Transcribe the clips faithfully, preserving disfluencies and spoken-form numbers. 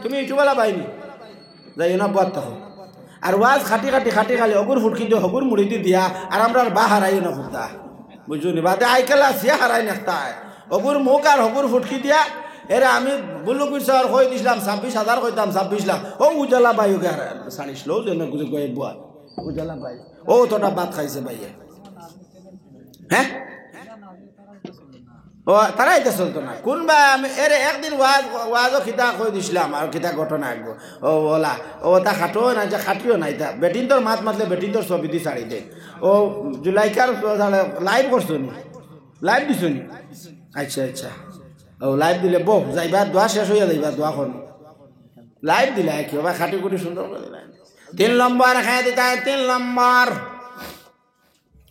তুমি ইউটিউবআলা ভাই নি? যাইও না, বওয়াত থাকো। আর ওয়াজ খাটি খাটি খাটি খালি অগুর ফুটকি দিয়া, হগুর মুড়িদি দিয়া, আর আমরার বা হারাইও না ফুটতা। বুঝছো নি? বাদে আইকাল আসিয়া হারাই নেকতায়। অগুর মুখ আর হগুর ফুটকি দিয়া, এরে আমি বুলু কইছি আর কই দিছলাম ছাব্বিশ হাজার কইতাম, ছাব্বিশ লাখ। ও উজালা ভাই ওকে হারাই, সাড়িস লো, যে না বুঝে গয়ে বুয়া। উজালা ভাই। ও তোটা ভাত খাইছে ভাইয়া। হ্যাঁ? ও, তারা ইতা চলতো না। কুনবা আমি, এরে একদিন ওয়াজ, ওয়াজও কিতা কই দিছলাম, আর কিতা ঘটনা একগু। ও, ওলা, ও, তা খাটো না, যে খাটিও না, ইতা। বেটিন্তর মাত মাতলে বেটিন্তর ছবিদি ছাড়ি দে। ও, জুলাইকার live করছো নি? Live দিছো নি? আচ্ছা, আচ্ছা। ও, live দিলে বউ, যাইবা, দোয়া শেষ অইয়া যাইবা, দোয়া করো। Live দিলা কি, ওবা খাটি খুটি সুন্দর করি দিলা। তিন নম্বর খেয়ে দিতায়, তিন নম্বর।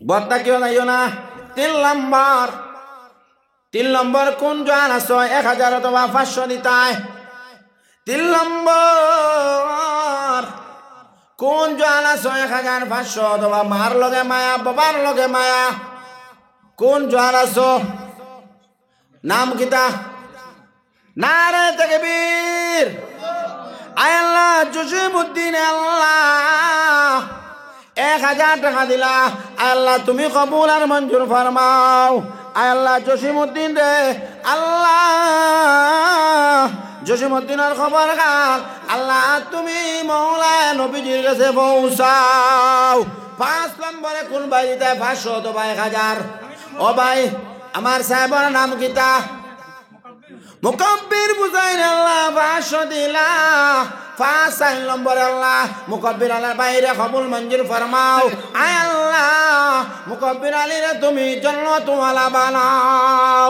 বত্তা কিও যাইও না। তিন নম্বর। তিন নম্বর, কুন জোয়ান আছো, এক হাজার অথবা পাঁচশো দিতায়। তিন নম্বর, কুন জোয়ান আছো, এক হাজার পাঁচশো অথবা মার লগে মায়া, বাবার লগে মায়া। কুন জোয়ান আছো? নাম কিতা? নারে তাকবীর। আয় আল্লাহ, জসিমউদ্দিন আল্লাহ, এক হাজার টেকা দিলা। আয় আল্লাহ, তুমি কবুল আর মঞ্জুর ফরমাও। আয় আল্লাহ, জসিমউদ্দিন রে, আল্লাহ, জসিমউদ্দিনর খবর খান, আল্লাহ, তুমি মৌলায় নবীজির গেছে পৌঁছাও। পাঁচ নম্বরে কুন ভাই দিতায় পাঁচশো অথবা এক হাজার? ও ভাই, আমার সাহেবর নাম কিতা? মুকব্বির বুঝাইন আল্লাহ, পাঁচশো দিলা। পাঁচ, চাইর নম্বরে আল্লাহ, মুকব্বির আল্লাহ ভাইরে কবুল মঞ্জুর ফরমাও। আয় আল্লাহ, মুকব্বির আলীরে তুমি জন্নতওয়ালা বানাও।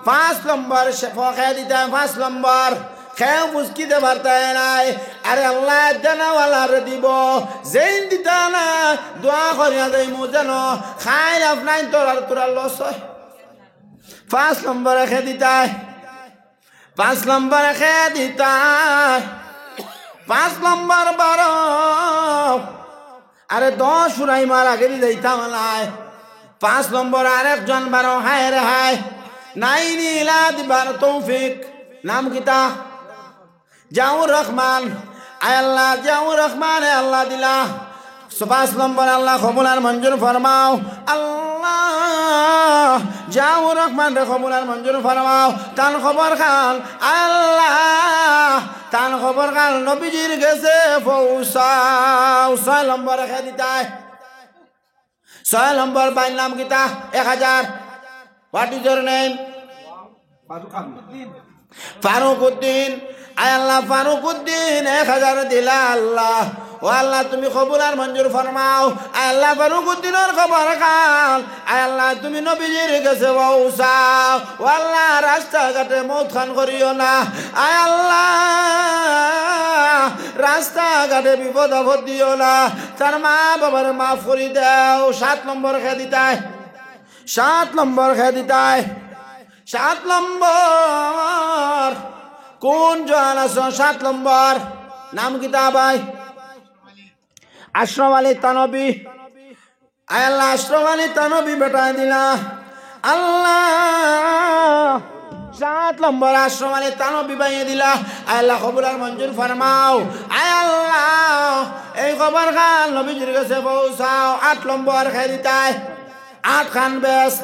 পাঁচ নম্বর সে ফকে দিতায়, পাঁচ নম্বর। কেউ বুঝকিতে পারতায় নায়। আরে আল্লাহ দেনাওয়ালারে দিবো, যেইন দিতা না, দোয়া করিয়া যাইমু যেন খাইর আপনাইন তোরার তোরার লস অয়। পাঁচ নম্বরে খে দিতায়, পাঁচ নম্বরে খে দিতায়, পাঁচ নম্বর বারো। আরে দশ ফুরাইমার আগেদি যাইতাম নায়। পাঁচ নম্বর আরেকজন বারো, হায় রে হায়। নাইনি ইলা দিবার তৌফিক। নাম কিতা? জিয়াউর রহমান। আয় আল্লাহ, জিয়াউর রহমানে আল্লাহ দিলা। সো পাঁচ নম্বর আল্লাহ কবুল আর মঞ্জুর ফরমাও। আল্লাহ, জিয়াউর রহমানরে কবুল আর মঞ্জুর ফরমাও। তান খবর খান, আল্লাহ, তান খবর খান নবীজির গেছে পৌঁছাও। ছয় নম্বরে খে দিতায়। ছয় নম্বর ভাইর নাম কিতা? এক হাজার। What is your name? Faruk আহমদ। ফারুক উদ্দিন। আয় আল্লাহ, ফারুক উদ্দিন এক হাজার দিলা আল্লাহ। ও আল্লাহ, তুমি কবুল আর মঞ্জুর ফরমাও। আয় আল্লাহ, ফারুক উদ্দিনর খবর খান, আয় আল্লাহ, তুমি নবীজির গেছে পৌঁছাও। ও আল্লাহ, রাস্তাঘাটে মউত খান করিও না। আয় আল্লাহ, রাস্তাঘাটে বিপদ আপদ দিও না। তার মা বাবারে মাফ করি দেও। সাত নম্বর খে দিতায়, সাত নম্বর খে দিতায়, সাত নম্বর। কোন জোয়ান আছো? সাত নম্বর। নাম কিতা ভাই? আশরাফ আলী থানভী। আয় আল্লাহ, আশরাফ আলী থানভী বেটায় দিলা। আল্লাহ, সাত নম্বর আশরাফ আলী থানভী ভাইয়ে দিলা। আয় আল্লাহ, কবুল আর মঞ্জুর ফরমাও। আয় আল্লাহ, এই খবর খান নবীজির গেছে পৌঁছাও। আট নম্বর খে দিতায়, আট খান বেশ।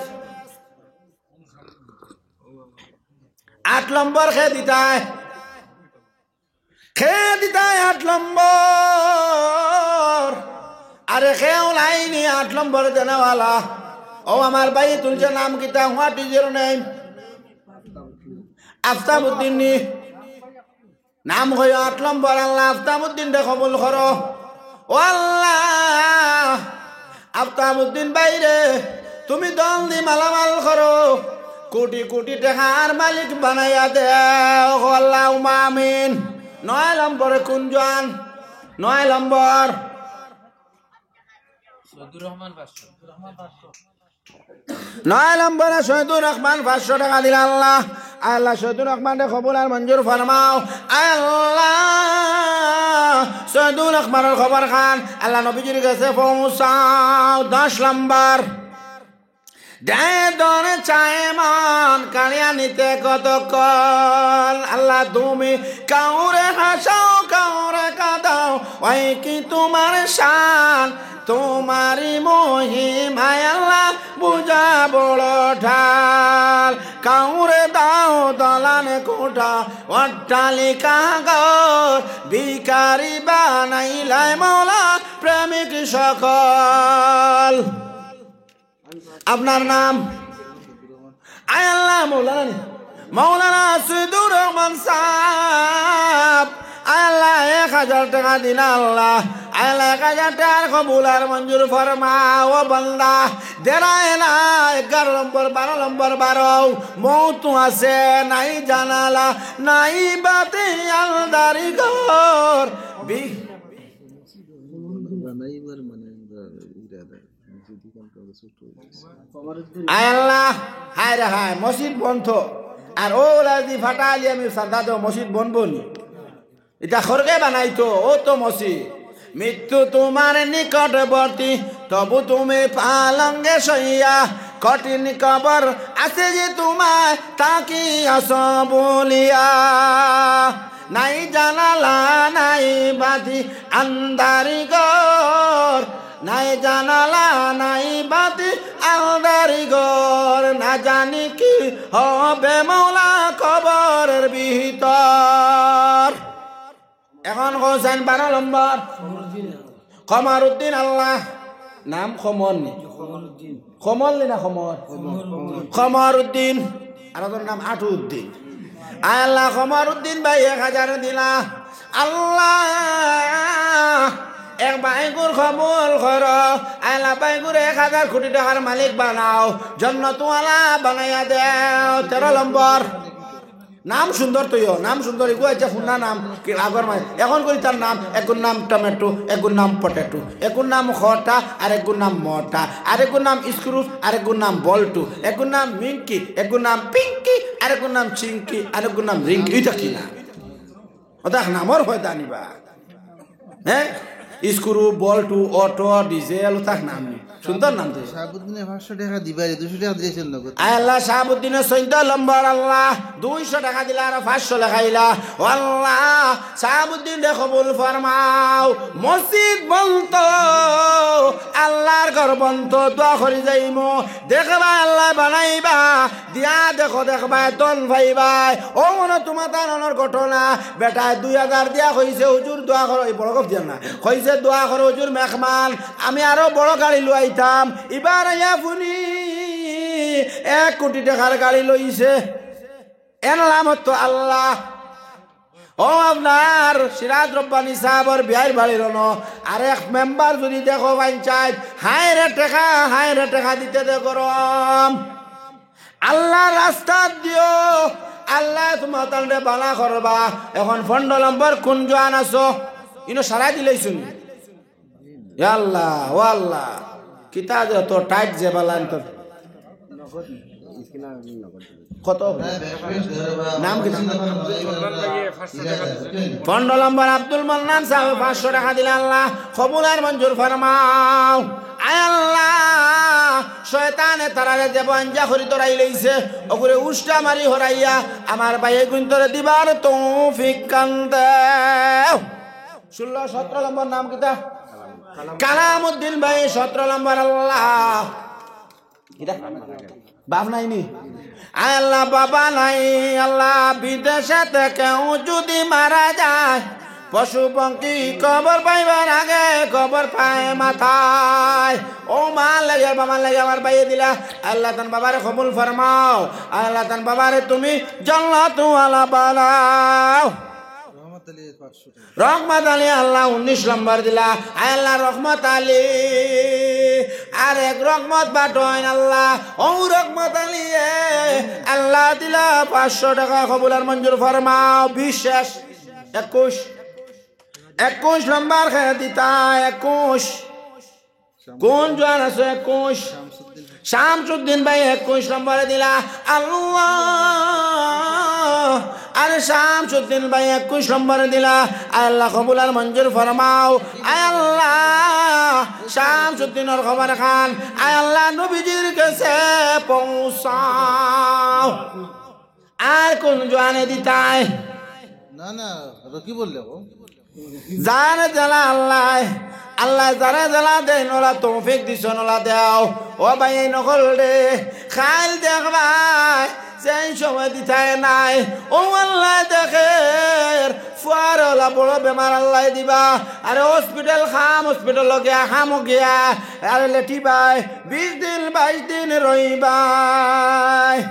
আট নম্বর খে দিতায়, খে দিতায় আট নম্বর। আরে খেও লাইনি আট নম্বর দেনাওয়ালা। ও আমার ভাই তুলছে নাম কিতা? What is your name? Aftab উদ্দিন নি। নাম কইও আট নম্বর। আল্লাহ, আফতাব উদ্দিনরে কবুল করো। ও আল্লাহ, আফতাব উদ্দিন ভাইরে তুমি ধন দি মালামাল করো, কোটি কোটি টেকার মালিক বানাইয়া দেও। ও আল্লাহুম্মা আমিন। নয় নম্বরে কোন জোয়ান? নয় নম্বর। সৈদুর রহমান পাঁচশো। নয় নম্বরে শহীদুর রহমান পাঁচশো টেকা দিলা আল্লাহ। আয় আল্লাহ, শহীদুর রহমানরে কবুল আর মঞ্জুর ফরমাও। আয় আল্লাহ, শহীদুর রহমানর খবর খান আল্লাহ নবীজির গেছে পৌঁছাও। দশ নম্বর। যে ধন চায় মন কাড়িয়া নিতে কতক্ষণ। আল্লাহ, তুমি কাউরে হাসাও, কাউরে কাঁদাও, ওই কি তোমার শান? তোমারই মহিমায় আল্লাহ বুঝা বড় ঢাল। কাউরে দাও দালান কোঠা, অট্টালিকা ঘর, ভিখারি বানাইলায় মওলা প্রেমিক সকল। আপনার নাম? আয় আল্লাহ, মৌলানা নি? মৌলানা সৈয়দুর রহমান সাহেব। আয় আল্লাহ, এক হাজার টেকা দিলা আল্লাহ। আয় আল্লাহ, এক হাজার টেকার কবুল আর মঞ্জুর ফরমাও। ও বান্দা, দেরায় না, এগারো নম্বর, বারো নম্বর, বারো। মৌত আছে, নাই জানালা, নাই বাতি, আন্ধারি ঘর। বি- আয় আল্লাহ, হায় রে হায়, মসজিদ বন্ধ। আর ও ওলা যদি ফাটা আলী আমি সাদা তো মসজিদ বনবো নি। এটা খড়গে বানাইতো, ও তো মসজিদ। মৃত্যু তোমার নিকটবর্তী, তবু তুমি পালঙ্গে শইয়া। কঠিন কবর আছে যে তোমায়, তাকিয়া আছো বলিয়া। নাই জানালা, নাই বাতি, আন্ধারি ঘর। নাই জানালা, নাই বাতি, আন্ধারি ঘর। না জানি কি হবে মৌলা কবরের ভিতর। এখন কইছেন বারো নম্বর। কমারুদ্দিন আল্লাহ। নাম কমর নি? কমর নি না কমর? কমরুদ্দিন। আর ওর নাম আটুউদ্দিন। আয় আল্লাহ, কমারুদ্দিন ভাই এক হাজার দিলা। আল্লাহ, এক ভাইগুর কবুল করো। আয় আল্লাহ, ভাইগুর এক হাজার কোটি টেকার মালিক বানাও, জন্নতওয়ালা বানাইয়া দেও। তেরো নম্বর। নাম সুন্দর তৈও, নাম সুন্দর, এগু আচ্ছা, ফুন্না নাম, কি আগর মাই, এখন করি তার নাম, এগুর নাম টমেটো, এগুর নাম পটেটো, এগুর নাম খটা, আর এগুর নাম মটা, আর এগুর নাম স্ক্রুপ, আর এগুর নাম বল্টু, এগুর নাম মিঙ্কি, এগুর নাম পিঙ্কি, আর এগুর নাম চিঙ্কি, আর এগুর নাম রিঙ্কি। ইটা কি না? ওটা নামর হয় দানিবা। হ্যাঁ, স্ক্রু, বল্টু, অটো, ডিজেল, ওটা নাম নি। সুন্দর নাম তো। শাহাবুদ্দিনে পাঁচশো টেকা দিবা রে, দুইশো টেকা দিয়েছেন নগদ। আয় আল্লাহ, শাহাবুদ্দিনে চৌদ্দ নম্বর আল্লাহ, দুইশো টেকা দিলা আর পাঁচশো লেখাইলা। ও আল্লাহ, শাহাবুদ্দিন রে কবুল ফরমাও। মসজিদ বনতো, আল্লাহর ঘর বনতো, দোয়া করি যাইমু। দেখবায় আল্লাহ বানাইবা, দিয়া দেখো দেখবায় ধন পাইবায়। ও মনো তোমার তানর ঘটনা, বেটায় দুই হাজার দিয়া কইছে, "হুজুর দোয়া করো", এই বড় গপ দিয়া না, কইছে, "দোয়া করো হুজুর, মেহমান, আমি আরো বড় গাড়ি লইতাম।" ইবার আইয়া হুনি এক কোটি টেকার গাড়ি লইছে। এর নাম তো আল্লাহ। ও আপনার সিরাজ রব্বানী সাহেবর বিয়ার বাড়ির অনো আরেক মেম্বার যদি দেখো পঞ্চায়েত, হায় রে টেকা, হায় রে টেকা দিতে দে গরম। আল্লাহ রাস্তা দিও, আল্লাহ তোমার তানরে বালা করবা। এখন পনেরো নম্বর কোন জোয়ান আছো? ইনো সারা দিলেই শুনি। ইয়া আল্লাহ, ও আল্লাহ, কিতা যে তো টাইট যে বালান তো। কত? নাম কি? পনেরো নম্বর আব্দুল মান্নান সাহেব পাঁচশো টেকা দিলা, আল্লাহ কবুল আর মঞ্জুর ফরমাও। আয় আল্লাহ, শয়তানে তারারে যে বঞ্জা করি ধরাই লইছে, ওগুরে উষ্টা মারি হরাইয়া আমার ভাইয়ে গুন্তরে দিবার তৌফিক কান দেও। ষোলো, সতেরো নম্বর নাম কিতা? কালামউদ্দিন ভাই, সতেরো নম্বর আল্লাহ। কিতা? বাপ নাই নি? আয় আল্লাহ, বাবা নাই, আল্লাহ, বিদেশেতে কেউ যদি মারা যায়, পশু পঙ্খী খবর পাইবার আগে খবর পায় মাথায়। ও মা লাগে, বাবা লাগে, আমার ভাইয়ে দিলা, আল্লাহ তান বাবারে কবুল ফরমাও, আল্লাহ তান বাবারে তুমি জান্নাতওয়ালা বানাও। রহমত আলী পাঁচশো টেকা। রহমত আলী আল্লাহ উনিশ নম্বর দিলা। আয় আল্লাহ রহমত আলী, আর এক রহমত বাটইন আল্লাহ। ও রহমত আলী এ, আল্লাহ দিলা পাঁচশো টেকা কবুল আর মঞ্জুর ফরমাও। বিশ শেষ। একুশ। একুশ নম্বর কে দিতা, একুশ। কোন জোয়ান আছো? একুশ। শামসুদ্দিন ভাই একুশ নম্বরে দিলা। আল্লাহ, আর শামসুদ্দিন ভাই একুশ নম্বরে দিলা। আয় আল্লাহ, কবুল আর মঞ্জুর ফরমাও। আয় আল্লাহ, শামসুদ্দিনর খবর খান, আয় আল্লাহ, নবীজির গেছে পৌঁছাও। আর কোন জোয়ানে দিতায়? না, না, রকি বললে ও। যার জেলা আল্লাহ, আল্লাহ যারা জেলা দেন, ওলা তৌফিক দিছন, ওলা দেও। ও ভাই, এই নকল রে, খাইল দেখবায়, সেই সময় দিতায় নাই। ও আল্লাহ দেখের, ফুয়ার ওলা বড় বেমার আল্লাহ দিবা। আরে হসপিটাল খাম, হসপিটাল গিয়া, খাম গিয়া, আরে লেটি ভাই, বিশ দিন, বাইশ দিন রইবায়।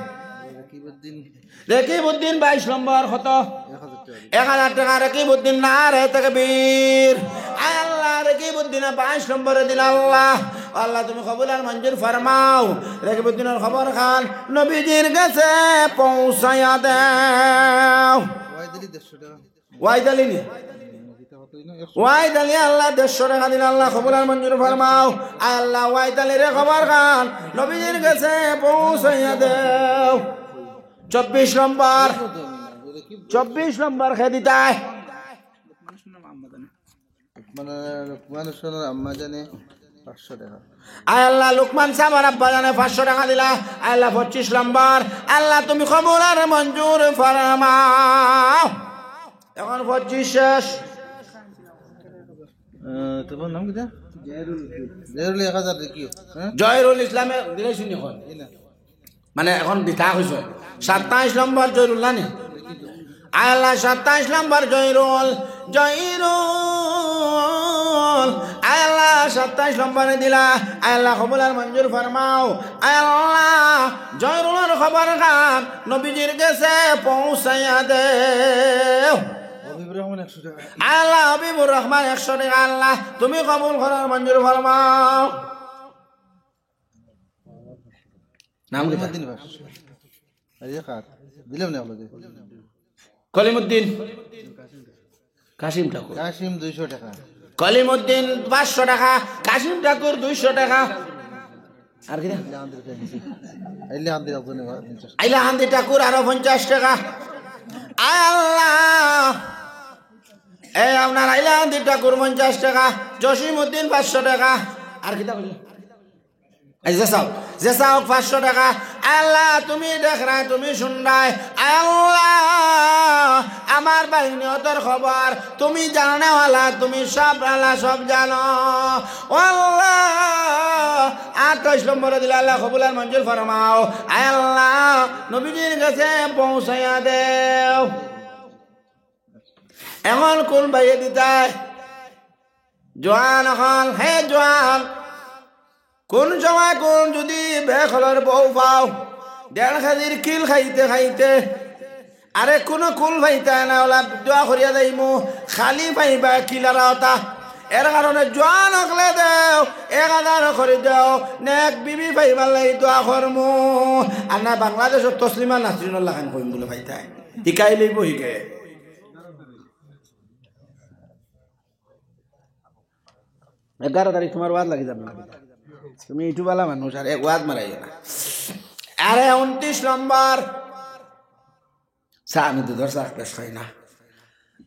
রকিবউদ্দিন বাইশ নম্বর কত? এক হাজার টাকা। এক হাজার টাকা রকিবউদ্দিন, নারায়ে তাকবীর। আয় আল্লাহ, রকিবউদ্দিনে বাইশ নম্বরে দিলা আল্লাহ। আল্লাহ, তুমি কবুল আর মঞ্জুর ফরমাও। রকিবউদ্দিনর খবর খান নবীজির গেছে পৌঁছাইয়া দেও। ওয়াইদ আলী দেড়শো টাকা। ওয়াইদ আলী নি? ওয়াইদ আলী আল্লাহ দেড়শো টাকা দিলা, আল্লাহ কবুল আর মঞ্জুর ফরমাও। আয় আল্লাহ, ওয়াইদ আলীরে খবর খান নবীজির গেছে পৌঁছাইয়া দেও। চব্বিশ নম্বর, চব্বিশ নম্বর কে দিতায়? মানে, লোকমান হোসেনের আম্মা জানে পাঁচশো টাকা। আয় আল্লাহ, লোকমান সাহেব আর আব্বা জানে পাঁচশো টাকা দিলা। আয় আল্লাহ, পঁচিশ নম্বর, আল্লাহ তুমি কবুল আর মঞ্জুর ফরমাও। এখন পঁচিশ শেষ। আহ, তোমার নাম কিতা? জহিরুল, এক হাজার দেখিও, হ্যাঁ? জহিরুল ইসলামে দিলে শুনি এখন। এই না। মানে, এখন দিতা হইছে। সাতাইশ নম্বর জহিরুল্লাহ নি? আয় আল্লাহ, সাতাইশ নম্বর জহিরুল, জহিরুল। আয় আল্লাহ, সাতাইশ নম্বরে দিলা। আয় আল্লাহ, কবুল আর মঞ্জুর ফরমাও। আয় আল্লাহ, জহিরুলর খবর খান নবীজির গেছে পৌঁছাইয়া দেও। হাবিবুর রহমান একশো টাকা। আল্লাহ, হাবিবুর রহমান একশো টাকা। আল্লাহ, তুমি কবুল করার মঞ্জুর ফরমাও। নাম কিতা? কলিমুদ্দিন পাঁচশো। এই যে কার? দিলাম না আপনাদের। কলিমুদ্দিন। কাশিম ঠাকুর। কাশিম দুইশো টাকা। কলিমুদ্দিন পাঁচশো টাকা। কাশিম ঠাকুর দুইশো টাকা। আর কিতা? আইলে আন্দির একজনে পঞ্চাশ। আইলে আন্দির ঠাকুর আরো পঞ্চাশ টাকা। আয় আল্লাহ। এই আপনার আইলে আন্দির ঠাকুর পঞ্চাশ টাকা। জসিমউদ্দিন পাঁচশো টাকা। আর কিতা কইলে? এই যে চাও, যে চাও পাঁচশো টাকা। আল্লাহ, তুমি দেখরায়, তুমি শুনরায়। আল্লাহ, আমার ভাইর নিয়তর খবর তুমি জাননেওয়ালা, তুমি সব আল্লাহ, সব জানো। ও আল্লাহ, আঠাইশ নম্বরে দিলা, আল্লাহ কবুল আর মঞ্জুর ফরমাও। আয় আল্লাহ, নবীজির গেছে পৌঁছাইয়া দেও। এখন কোন ভাইয়ে দিতায়? জোয়ান অকল, হে জোয়ান, কোন সময় কোন যদি বেকলর বউ পাও, দেড় কেজির কিল খাইতে খাইতে, আরে কোনো কুল পাইতায় না, ওলা দোয়া করিয়া যাইমু, খালি পাইবা কিলারা ওটা। এর কারণে জোয়ান অকলে দেও, এক হাজার করি দেও, নেক বিবি পাইবার লাগি দোয়া করমু। আর না বাংলাদেশর তসলিমা নাসরিনর লাখান কইম বুলে পাইতায়, হিকাই লইব হিকে। এগারো তারিখ তোমার ওয়াজ লাগি যাবে না। তুমি ইউটিউবওয়ালা মানুষ, আর এক ওয়াজ মারাইও না। আরে ঊনত্রিশ নম্বর। চা, আমি দুধর চা পেশ খাই না।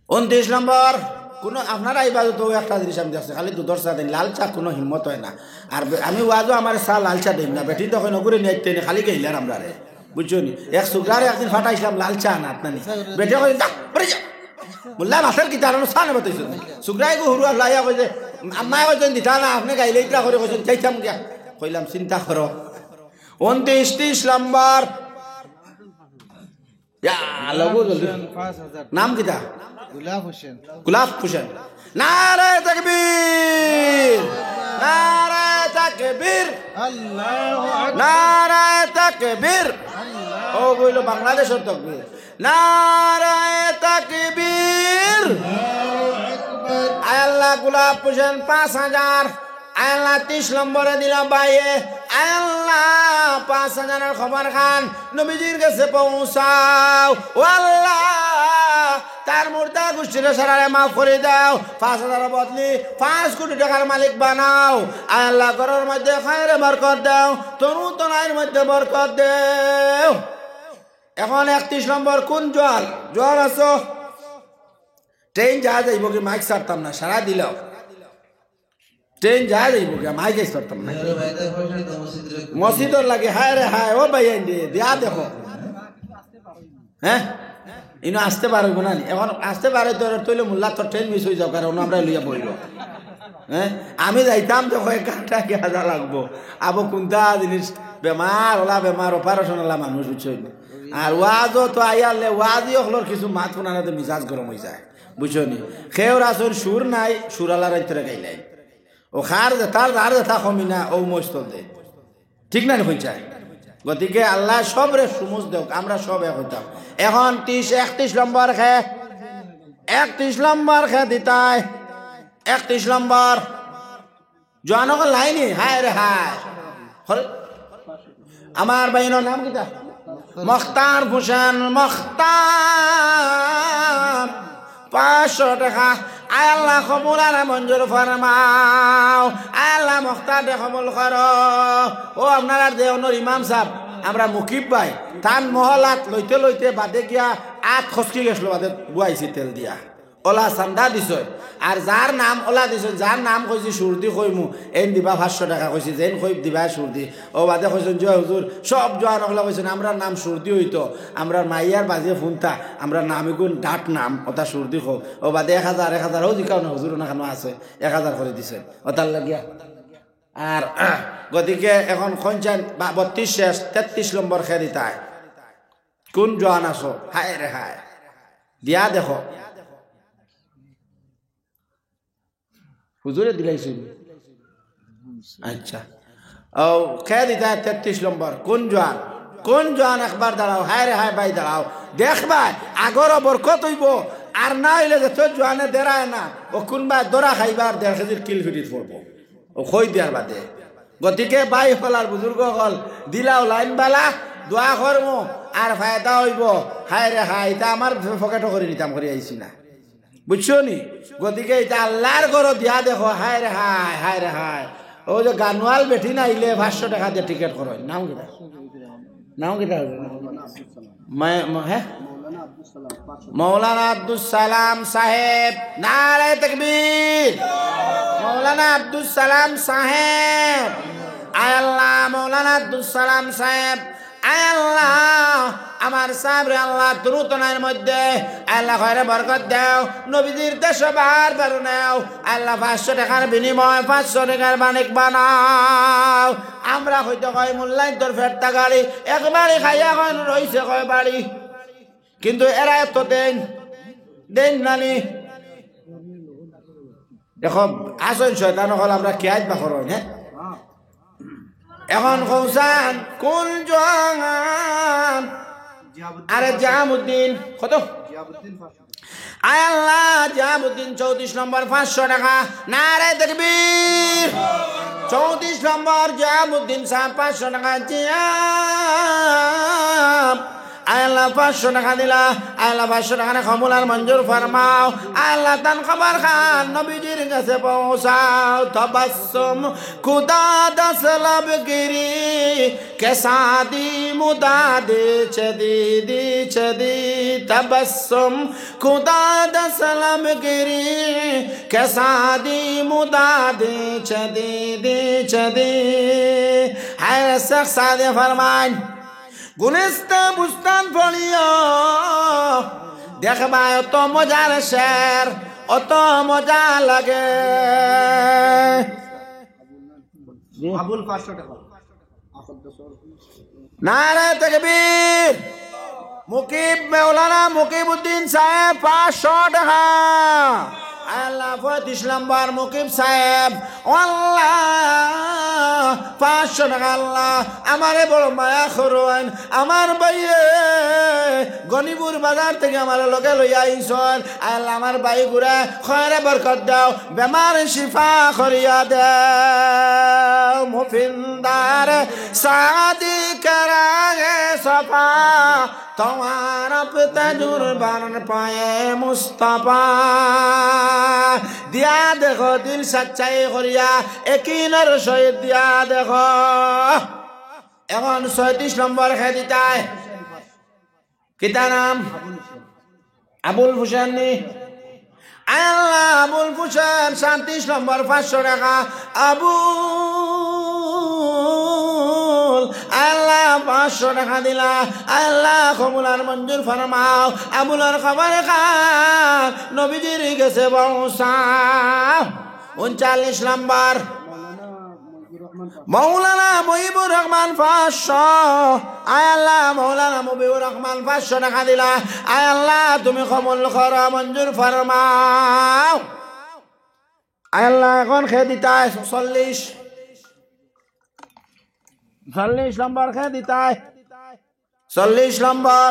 ঊনত্রিশ নম্বর। কোনো আপনারা এই বাজে তো একটা জিনিস আমি দেখছি, খালি দুধর চা দেন, লাল চা কোনো হিম্মত হয় না। আর বে-, আমি ওয়াজও আমার চা লাল চা দেন না, বেটি তখন ওগুলো নিয়ে আইতে নি, খালি গেইলার আমরা রে। বুঝছো নি? এক সুগ্রারে একদিন ফাটাইছিলাম লাল চা না, আপনার নি। বেটে কই, "যা, বেরিয়ে যা।" মোল্লা মাছের কি তার চা নেবে তুই শুনি। সুগ্রাই গো হুরু আল্লাহ ইয়া কইছে, "আম্মা কইছেন দিতা না, আপনি গাইলে ইতরা করে কইছেন, যাইতাম গিয়া।" কইলাম, "চিন্তা করো।" ঊনত্রিশ, ত্রিশ নম্বর। ইয়া, আল্লাহ গো, জলদি। পাঁচ হাজার। নাম কিতা? গোলাপ হোসেন। গোলাপ হোসেন। নারায়ে তাকবীর! নারায়ে তাকবীর! আল্লাহু আকবার! নারায়ে তাকবীর! আল্লাহু আকবার! ও বইল বাংলাদেশর তাকবীর। নারায়ে তাকবীর! আল্লাহু আকবার! আয় আল্লাহ, গোলাপ হোসেন পাঁচ হাজার। আয় আল্লাহ, ত্রিশ নম্বরে দিলা ভাইয়ে। আয় আল্লাহ, পাঁচ হাজারর খবর খান নবীজির গেছে পৌঁছাও। ও আল্লাহ, তার মুর্দা গোষ্ঠীরে সারারে মাফ করি দেও। পাঁচ হাজারর বদলি পাঁচ কোটি টাকার মালিক বানাও। আয় আল্লাহ, ঘরর মধ্যে খায়রে বরকত দেও, তনু তনাইর মধ্যে বরকত দেও। এখন একত্রিশ নম্বর, কোন জোয়ান? জোয়ান আছো? ট্রেন যা যাইবো কি, মাইক ছাড়তাম না, সারা দিলাও। ট্রেন যা যাইবো কি, মাইক আইস পারতাম না। মসজিদর লাগে, হায় রে হায়, ও ভাই, আইন রে, দিয়া দেখো। হ্যাঁ, ইনো আসতে পারবো না নি? এখন আসতে পারে তো, তইলে মোল্লা তো ট্রেন মিস হয়ে যাও, কারণ আমরা লইয়া বইব। হ্যাঁ, আমি যাইতাম যে কয়েক ঘন্টা গিয়া যা লাগবো। আবো কোনটা জিনিস, বেমার ওলা, বেমার অপারেশন ওলা মানুষ, বুঝছো নি? আর ওয়াজও তো আইয়ারলে, ওয়াজি অকলর কিছু মাত শোনানোতে মিজাজ গরম হয়ে যায়, বুঝছো নি? খেউর আসল সুর নাই, সুরালার ভিতরে গাইলাই। ও খার যেতার, যার যেতা কমি না, ও মস্তল দে। ঠিক না নি, কইন চাই? গতিকে আল্লাহ সবরে সুমুজ দেউক, আমরা সব এক হইতাম। এখন ত্রিশ, একত্রিশ নম্বর খে, একত্রিশ নম্বর খে দিতায়, একত্রিশ নম্বর। জোয়ান অকল লাইনি, হায় রে হায়। হল-, আমার ভাইনর নাম কিতা? মখতার হোসেন মখতার। পাঁচশো টেকা। আয় আল্লাহ, কবুল আর মঞ্জুর ফরমাও। আয় আল্লাহ, মখতার দে কবুল করো। ও আপনারার যে অনর ইমাম সাহেব, আমরা মুকিব ভাই, তান মহলাত লইতে লইতে বাদে গিয়া আত খসকি গেছিল, বাদে বুয়াইছি তেল দিয়া। ওলা চান্দা দিছইন। আর যার নাম ওলা দিছইন, যার নাম কইছি সুরদি কইমু, এইন দিবা পাঁচশো টেকা কইছি, যেইন কই দিবা সুরদি। ও বাদে কইছইন, "জয় হুজুর", সব জোয়ান অকলে কইছইন, "আমরার নাম সুরদি হইতো, আমরার মাইয়ার বাজে ফুনতা, আমরার নাম ইগুন ডাট নাম, ওটা সুরদি কও।" ও বাদে এক হাজার, এক হাজার, ও জিকাও না, হুজুর ওনা খানো আছে, এক হাজার করি দিছইন। ওটার লাগিয়া। আর গতিকে এখন কইন চাইন বা বত্রিশ শেষ, তেত্রিশ নম্বর খে দিতায়। কোন জোয়ান আছো? হায় রে হায়। দিয়া দেখো। হুজুরে দিলাইছইন। আচ্ছা। ও, খে দিতায় তেত্রিশ নম্বর। কোন জোয়ান? কোন জোয়ান একবার দাঁড়াও? হায় রে হায় ভাই দাঁড়াও। দেখবায়, আগরও বরকত হইবো। আর না হইলে যে তোর জোয়ানে দেরায় না, ও কোনবায় ধরা খাইবা আর দেড় কেজির কিল ফিরিত পড়বো। ও কই দিয়ার বাদে। গতিকে ভাই অকল আর বুজুর্গ অকল, দিলাও লাইন বালা, দোয়া করমু, আর ফায়দা হইবো। হায় রে হায়, ইতা আমার পকেটও করি নিতাম, করি আইছি না। বুঝছো নি? গতিকে ইতা আল্লাহর ঘরো দিয়া দেখো, হায় রে হায়, হায় রে হায়। ও যে গানওয়াল বেটি না আইলে পাঁচশো টেকা দিয়া টিকিট করো। নাম কিতা? নাম কিতা? মে-, ম-, হ্যাঁ? মৌলানা আব্দুস সালাম সাহেব। নারায়ে তাকবীর। মৌলানা আব্দুস সালাম সাহেব। আয় আল্লাহ, মৌলানা আব্দুস সালাম সাহেব। আয় আল্লাহ, আমার সাহেবরে আল্লাহ, তুরু তনাইর মধ্যে আল্লাহ খয়রে বরকত দেও। নবীজির দেশো বার বার নেও। আল্লাহ, পাঁচশো টেকার বিনিময়ে পাঁচশো টেকার মালিক বানাও। আমরা হয়তো কয় মূল্যায়ন তোর ফেরতা গাড়ি, একবারে খাইয়া কয় রইছে কয় বাড়ি। কিন্তু এরা এত দেন, দেন নানি। দেখো, আসল শয়তান অকল আমরা কিয়াত বা করইন, হ্যাঁ? এখন কও চাইন, কোন জোয়ান? আরে জিয়ামুদ্দিন, কত? আয় আল্লাহ, জিয়ামুদ্দিন চৌত্রিশ নম্বর, পাঁচশো টেকা। নারায়ে তাকবীর। চৌত্রিশ নম্বর জিয়ামুদ্দিন সাহেব, পাঁচশো টেকা। জিয়াম আয় আল্লাহ, পাঁচশো টেকা দিলা, আয় আল্লাহ, পাঁচশো টেকারে কবুল আর মঞ্জুর ফরমাও। আয় আল্লাহ, তান খবর খান নবীজির গেছে পৌঁছাও। তবাসসুম খুদা দসলব গিরি, কে সাদি মুদাদে চদি দি চদি। তবাসসুম খুদা দসলব গিরি, কে সাদি মুদাদে চদি দি চদি। হায় রে শেখ সাদে ফরমাইন, গুলিস্তান বুস্তান পড়িও, দেখবায় অত মজার শের, অত মজা লাগে। আবুল পাঁচশো টেকা। নারায়ে তাকবীর। মুকিব, মৌলানা মুকিবউদ্দিন সাহেব, পাঁচশো টেকা। আল্লাহ, পঁয়ত্রিশ নম্বর মুকিব সাহেব, ও আল্লাহ, পাঁচশো টেকা। আল্লাহ, আমারে বড় মায়া করইন, আমার ভাইয়ে গনিপুর বাজার থাকি আমারে লগে লইয়া আইছইন। আল্লাহ, আমার ভাইগুরে খয়রে বরকত দেও, বেমার শিফা করিয়া দেও। মুফিন্দার সাদিক রাগে সফা, তোমার আপ তজুরবান পায়ে মুস্তফা। দিয়া দেখো দিল সচ্চাই করিয়া, একিনর সহিত দিয়া দেখো। এখন ছয়ত্রিশ নম্বর খে দিতায়। পিতার নাম আবুল হোসেন নি? আয় আল্লাহ, আবুল হোসেন, সাতত্রিশ নম্বর, পাঁচশো টেকা। আবুল, আয় আল্লাহ, পাঁচশো টেকা দিলা। আয় আল্লাহ, কবুল আর মঞ্জুর ফরমাও। আবুলর খবর খান নবীজির গেছে পৌঁছাও। ঊনচল্লিশ নম্বর, মৌলানা মুজিবুর রহমান, পাঁচশো। আয় আল্লাহ, মৌলানা মুজিবুর রহমান, পাঁচশো টেকা দিলা। আয় আল্লাহ, তুমি কবুল করো, মঞ্জুর ফরমাও। আয় আল্লাহ, এখন কে দিতায়? চল্লিশ, চল্লিশ নম্বর কে দিতায়? চল্লিশ নম্বর,